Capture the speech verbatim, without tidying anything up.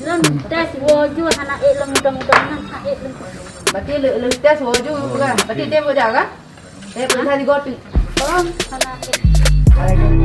Lôn tes woe ju hana ék lôn mudong-mudong nyan, hana ék lôn. Berarti lôn, lôn tes woe ju peugah. Berarti tem beujak kan? Tem beujak di gotik. Lôn hana ék.